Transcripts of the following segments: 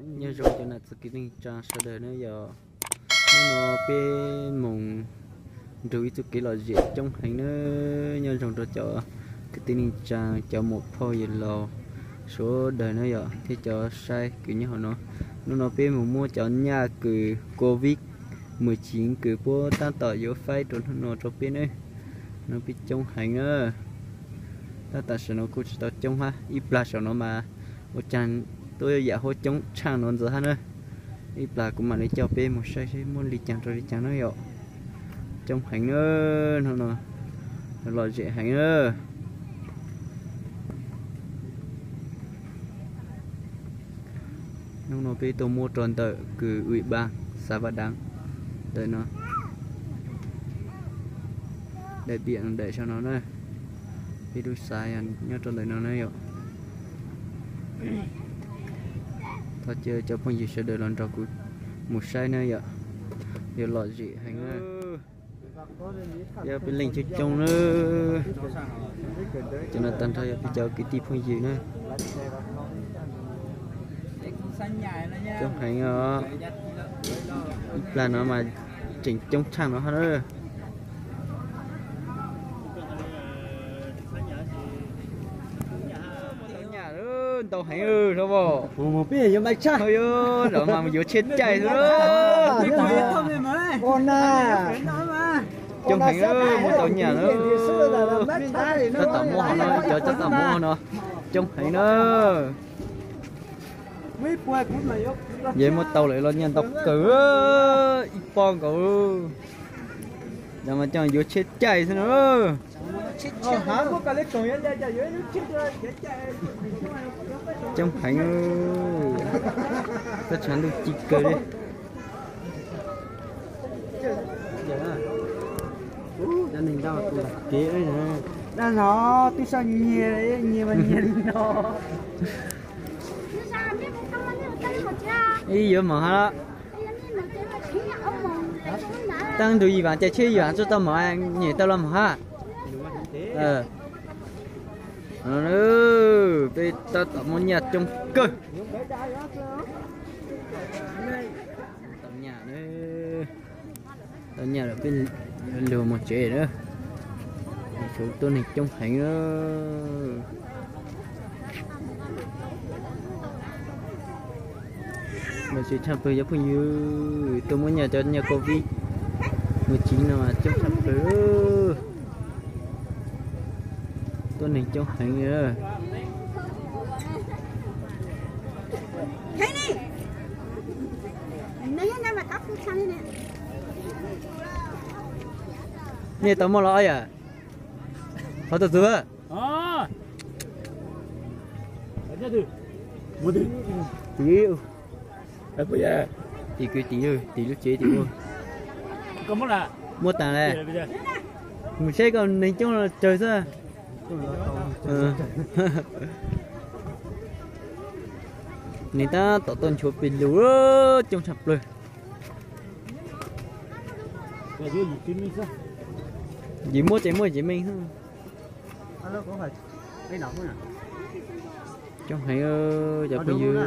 Nyob zoo cov nam txiv kwv tij neej tsa sawv daws na yom. Hnub no peb mus nrug ib txoj kev lom zem coob heev na. Nyob zoo rau cov kwv tij neej tsa, cov muam phauj yawg laus sawv daws na yom, thiab cov saib kws nyob hauv no. Hnub no peb mus muab cov nyaj kws covid mười chín kws puab tab tom yuav faib rau hnub no rau peb na. No peb coob heev na. Tab tam sim no kuj tsis tau coob hab, ib plag saum no mas ua caag tuaj yam huab coob tshaaj no ntxiv hab na. Ib plag kuv mam li coj peb mus saib seb muaj li caag rau li caag na yom. Coob heev na, hnub no lom zem heev na. Hnub no peb tuaj muab rau ntawm kws ủy ban xã Ba Đáng ntawm no, đại diện ntawm sau no na, peb lub xã nyob rau ntawm no na yom. Thov caw cov phooj ywg sawv daws los nrog kuv mus saib na yom, yuav lom zem heev na. Yog peb leej coob coob na, cov no tag nrho yog peb cov kwv tij phooj ywg na. Coob heev os, ib plag no mas tseem coob tshaaj no hab na. Ntau heev os, peb yuav mai tshaj, zaum mas yuav tsheb caij xwb. Coob heev, muaj tau nyaj na. Tab tom muab hov no, cov tab tom muab hov no coob heev na. Yog muab tau lawm los nyaj ntau kawg, ib pob nkaus. Cov mas coj yuav tsheb caij xwb na. Coob heev, teb chaws ntuj ci kawg li. Dab no tub sab nyiag, nyiag mas nyiag li no. Ib yuav mov hab. Taab ntug yim vaam, cas tsheb yim vaam tsuas tau mov, nyem tau los mov hab. Peb tab tom muaj nyaj coob kawg. Tau nyaj, tau nyaj lawm peb lug moog tsev na. Suav tuab neeg coob heev na. Lom zem tshaj plawg cov phooj ywg, tuaj muab nyaj cov nyaj covid mười chín no coob tshaj plawg. Tuab neeg coob heev. Nej tau muaj los yam? Qhov tau txug. Tim, tim kwv tim, tim lub tsev tim. Muab taag le. Mus saib koj neeg coob tsawg xwb. Neeg tab tom tuaj nchuav pes lug, coob tshaj plawg. Yim muab ces muaj yim meej xwb. Coob heev cov phooj ywg.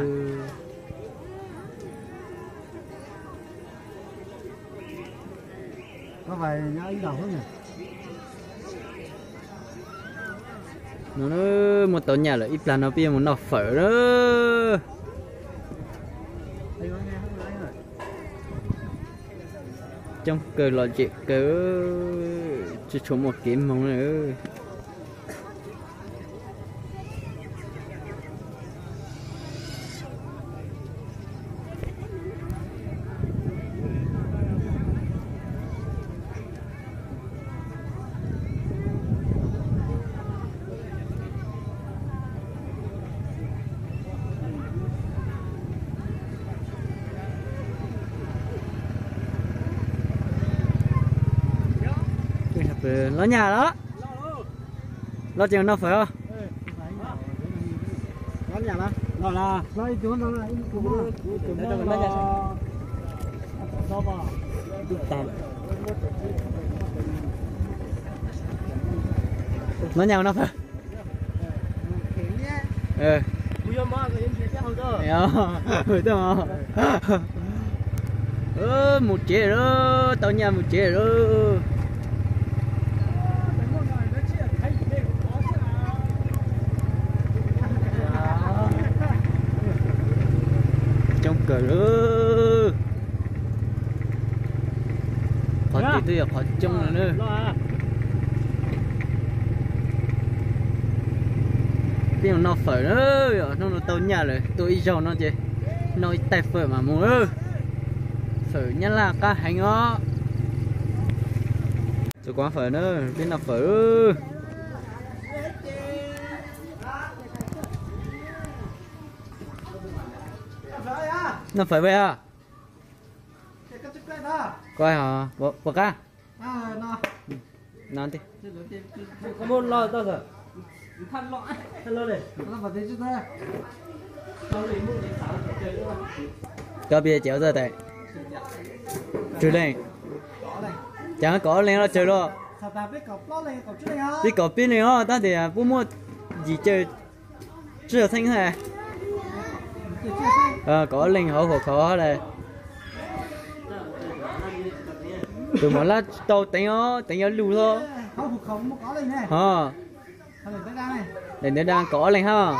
No muaj tau nyaj lawm, ib plag no peb yuav mus noj fawm na. Coob kawg, lom zem kawg, tsis tshua muaj kev moog na. Los nyaj los? Los tseem noj fawm os. Los nyaj noj fawm. Mus tsev lawm, tau nyaj mus tsev lawm. Coob kawg lawm. Qhov tid twb yog qhov coob no na. Peb mus noj fawm na, hnub no tau nyaj lawm, tuaj ib zaug no ces noj ib tais fawm mas mus. Fawm Nyab Laj qab heev os. Txog kuv fawm na, peb noj fawm. Noj fawm, Paj Yog. Koj puas qab? No, koj pib cawv txog tais tsawg leej? Cas kaum ob leeg los tsawg los? Pib kaum peb leeg os, tab tias puab muaj yim caug tsib caug txheej. Kaum ob leeg hauv huam khauv lawm. Tus Muas Lab tsis tau teev os, teev yuav lug hlo. Ho, daim ntawd da kaum ob leeg hab.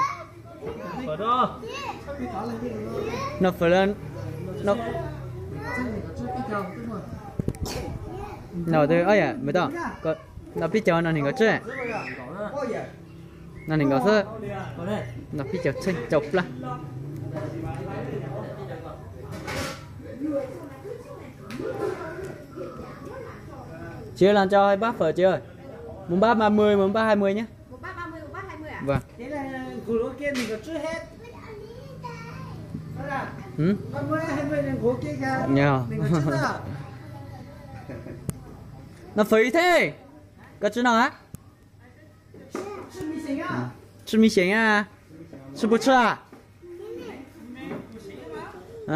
Noj fawm, no, no pib caug no nees nkaum tsib, no nees nkaum xwb, no pib caug txheej caum plab. Tsis los nco npab fawm tsis, mus npab ba mươi, mus npab hai mươi nhé. Vâng. Noj fawm ib teg, koj tsi noj a? Tsi mi xyeem a? Tsi puas tshua a?